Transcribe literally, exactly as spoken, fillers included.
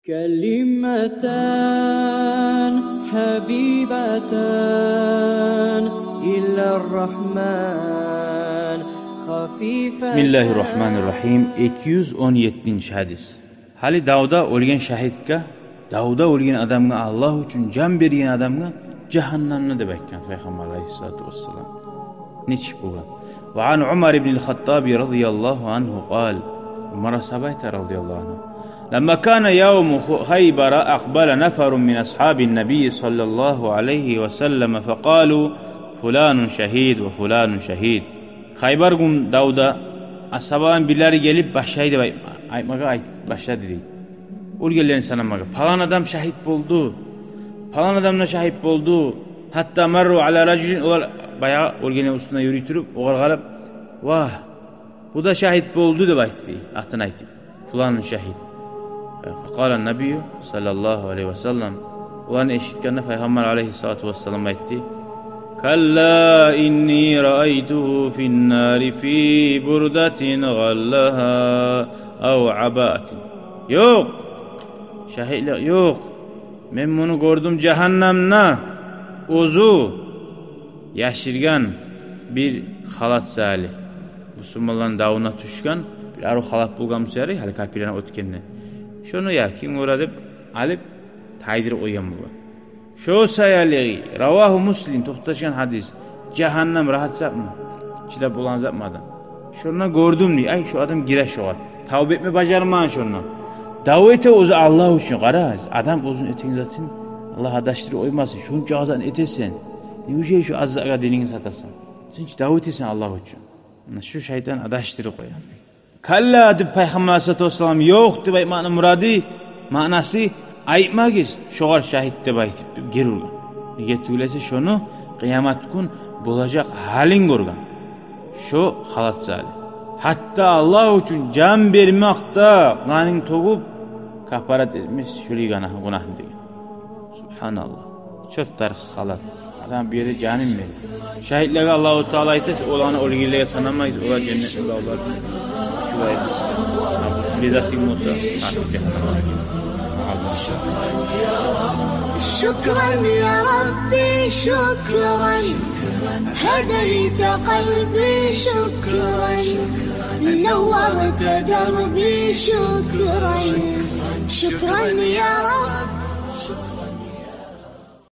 كلمتان حبيبتان إلى الرحمن خفيفتان. Бисмиллагьи ррагьмани ррагьим. Эки юз он еттинчи гьадис. Гьали давда оьлген шагьитге, давда оьлген адамгъа, Аллагь учун жан берген адамгъа жагьаннамны деп айтгъан Пайхаммар алайгьиссалату вассалам. Нечик болгъан? وعن عمر بن الخطاب رضي الله عنه قال. Умар асгьаба айта, رضي الله عنه: لما كان يوم خ-، خيبر أقبل نفر من أصحاب النبي صلى الله عليه وسلم فقالوا: فلان شهيد وفلان شهيد. Хайбар гюн давда асгьабаланы бирлери гелип башлай деп айт-, айтмагъа айт-, башлады дей. Оьлгенлени санамагъа. Палан адам шагьит болду. Палан адам да шагьит болду. حتى مروا على رجل, олар баягъы оьлгенлени уьстюнден юрюй туруп, огъар къарап: «Вагь, бу да шагьит болду», — деп айтды дей, атын айтып. «Фуланун шагьит». فقال النبي صلى الله عليه وسلم. Оланы эшитгенде Пайхаммар алайгьиссалату вассалам айтды: كلا إني رأيته في النار في بردة غلها أو عباءة. Ёкъ, шагьитлик ёкъ. Мен муну гёрдюм жагьаннамда, оьзю яшыргъан бир халат саялы. Бусурманланы давуна тюшген бир арив халат болгъан буса ярай, гьали капирлени оьтгенде. Шону, я ким гёре деп алып, тайдырып къойгъан болгъан. Шо саялы, رواه مسلم, токъташгъан гьадис. Жагьаннам рагьат затмы? Чыдап болагъан затмы адам? Шонда гёрдюм дей. Ай, шо адам гире шогъар. Тавба этме бажармагъан шонда. Дав эте оьзю Аллагь учун, къара. Адам оьзюню этеген затын Аллагь адашдырып къоймасын. Шонча зат этесен. Неужели шо аз затгъа динингни сатасан? Сен чи дав этесен Аллагь учун. Муна шу шайтан адашдырып къоя. Калла деп Пайхаммар алайгьиссалату вассалам, ёкъ деп айтмакъны мурады, маънасы, айтмагъыз шогъар шагьит деп айтып, деп гери ургъан. Неге тюгюл эсе шону къыямат гюн болажакъ гьалын гёрген. Шо халат саялы. Гьатта Аллагь учун жан бермек де, къанын тёгюп, капарат этмес шолай гюнагь-, гюнагьны деген. Субгьаналлагь. Чёп тарыкъсыз халат. Адам бир ерде жанын берди. Шагьитлеге Аллагьу Таала айта: оланы оьлгенлеге санамайбыз, олар женнетни бавлар. Шулай. Бир затынг болса, артыкъ жагьаннамгъа. شكرا يا ربي، شكرا، هديت قلبي، شكرا، نورت دربي، شكرا، شكرا يا رب.